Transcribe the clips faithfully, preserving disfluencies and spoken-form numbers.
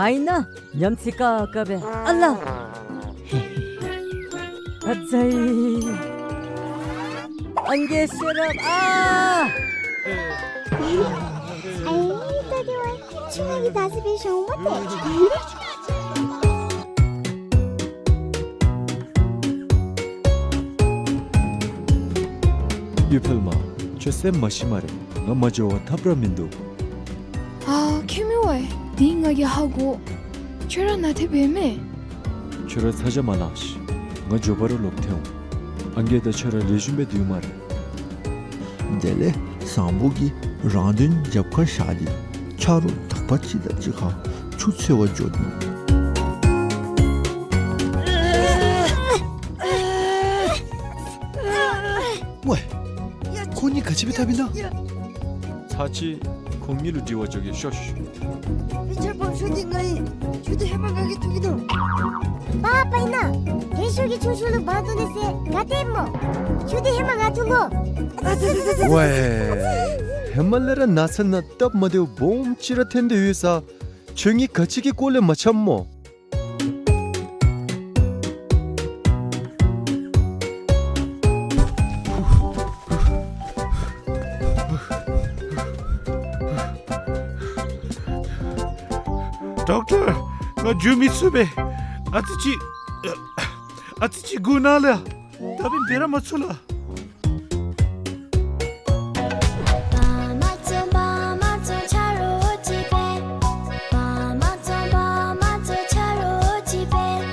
ཨིན་ན་ཉམས་ཚིག་ཀ་ཀ་སྦེ་ཨ་ལ། ཨ་ཙི། ཨང་རྒས་ཤེས་རབ་ཨ། ཨའི་ད་དེ་བ་ཁྱོད་ཀྱིས་ད་ཟེར་སྦེ་ཤོང་མ་ཏེ། གཡུ་འཕེལ་མ། ཁྱོད་སེམས་མ་ཤི་སྨ་རེ། ང་མ་འགྱོ་བར་ཐབས་ར་མིན་འདུག། ཨ་མཁྱེན་མི་ཝའི། དེ་ང་གིས་ཧ་གོ། ཁྱོད་ར་ནཱ་ཏེ་འབད་མས། ཁྱོད་ར་ཚ་གྱང་མ་ལང་ཤིག། ང་མགྱོགས་པ་ར་ལོག་སྟེ་འོང་། ཨང་རྒས་དང་ཁྱོད་ར་ལེགས་ཤོམ་སྦེ་སྡོད་སྨ་རེ། དེ་ལས་བཟང་པོ་གིས་རང་དོན་རྒྱབ་ཁར་བཞག་སྟེ་ཆ་རོགས་དག་པ་ཅིག་དང་གཅིག་ཁར་ཆུ་འཚོལ་བར་འགྱོ་ནུག། ཝའི། ཁོང་གཉིས་ག་ཅི་འབད་འཐབ་ཨིན་ན། ཚར་ཅིག་ཁོང་གཉིས་ལུ་དྲི་བར་འགྱོ་གེ། ཤོག་ཤོག་ཤོག། ཕི་ཆར་པང་ཤོ་འདི་ང་ཨིན། ཁྱོད་འདི་ཧེ་མ་ང་གིས་འཐུང་གེ་འདུག། པ་པ་ཨིན་ན། དེ་ཤོ་གི་ཆུང་ཤོ་ལུ་བང་བཏོན་ནི་ཟེར་ག་སྟེ་སྨོ། ཁྱོད་འདི་ཧེ་མ་ང་འཐུང་དགོ། ཝའི། ཧེ་མ་ལས་ར་ན་ཚ་ནང་སྟབས་མ་བདེཝ་སྦོམ་ཅིག་ར་ཐོན་ཏེ་ཡོད་ས། ཁྱོད་གཉིས་ག་ཅི་གི་སྐོར་ལས་མ་འཆམ་སྨོ། ཌོག་ཊར། ང་འགྱོ་མི་ཚུགས་པས། ཨ་ཙི་ཅིག་ཨ་ཙི་ཅིག་སྒུག་གནང་ལགས། ད་འབད་ར་མ་ཚུགས་ལགས། བ་མ་བཙོང་བ་མ་བཙོང་ཆ་རོགས་ཅིག་འབད། བ་མ་བཙོང་བ་མ་བཙོང་ཆ་རོགས་ཅིག་འབད།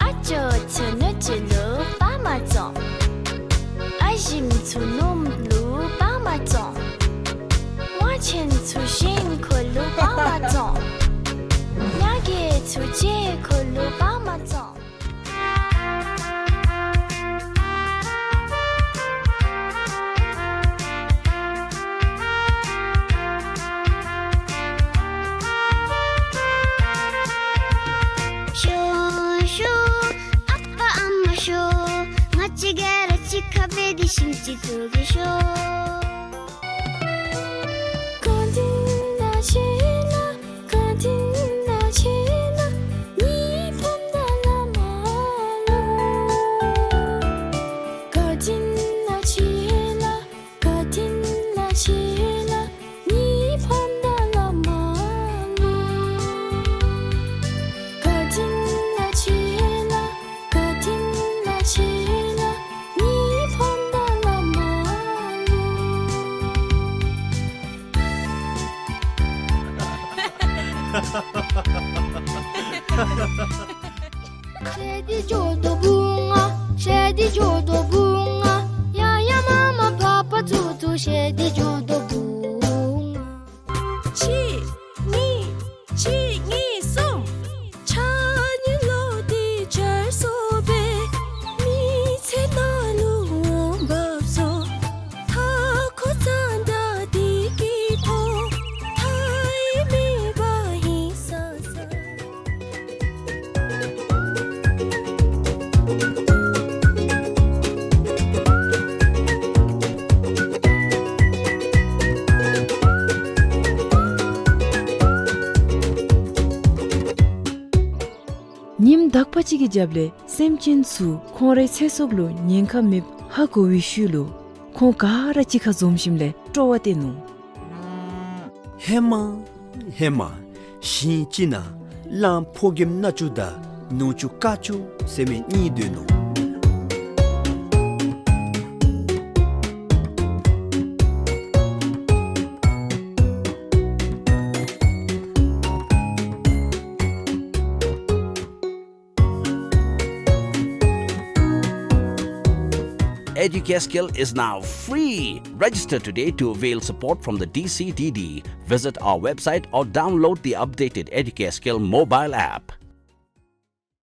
ཨ་ཅོ་ཚུ་ནུ་གཅུང་ལུ་བ་མ་བཙོང་། ཨ་ཞིམ་ཚུ་ནུམོ་ལུ་བ་མ་བཙོང་། ཝང་ཆེན་ཚུ་ཞིང་ཁོ་ལུ་བ་མ་བཙོང་། ཉ་རྒོད་ཚུ་བྱེ་ཁོ་ལུ་བ་མ་བཙོང་། ཤོ་ཤོ་ཨ་པ་ཨ་མ་ཤོ། ང་བཅས་ག་ར་གཅིག་ཁར་འབད་དེ་ཤིང་ཅིག་བཏོག་གེ་ཤོ། ག་དེམ་ཅིག་ལགས། ག་དེམ་ཅིག་ལགས། གཉིས་ཕམ་ད་ལ་མ་ལུ། ག་དེམ་ཅིག་ལགས། ག་དེམ་ཅིག་ལགས། གཉིས་ཕམ་ད་ལ་མ་ལུ། ག་དེམ་ཅིག་ལགས། ག་དེམ་ཅིག་ལགས། གཉིས་ཕམ་ད་ལ་མ་ལུ། ཤེས་ཏེ་འགྱོ་དོ་བུ་ང་། ཤེས་ཏེ་འགྱོ་དོ་བུ་ང་། ཡ་ཡ་མ་མ་པ་པ་ཙུ་ཙུ། ཤེས་ཏེ་འགྱོ་དོ་བུ་ང་། གཅིག་གཉིས། གཅིག་གཉིས་གསུམ། ཆ་གཉིས་ལོག་སྟེ་འབྱར་སོང་པས། མི་ཚེ་ནང་ལུ་འོང་བབས་སོང་། མཐའ་འཁོར་གཙང་སྦྲ་འདི་གི་ཐོག། མཐའ་ཡས་མེད་པ་ཧིང་སངས་ས། ཉིནམ་དག་པ་ཅིག་གི་རྒྱབ་ལས་སེམས་ཅན་ཚུ་ཁོང་རའི་ཚེ་སྲོག་ལུ་ཉེན་ཁ་མེདཔ་ཧ་གོ་བའི་ཤུལ་ལུ་ཁོང་ག་ར་གཅིག་ཁར་འཛོམས་ཞིནམ་ལས་སྤྲོ་བ་བསྟན་ནུག། ཧེ་མ་ཧེ་མ་ཞིང་ཅིག་ནང་གླང་ཕོ་རྒནམ་སྣ་ཅུང་དང་ནོར་ཅུང་སྐར་ཅུང་ཟེར་མི་གཉིས་སྡོད་ནུག། Educare Skill is now free. Register today to avail support from the D C D D. Visit our website or download the updated Educare Skill mobile app.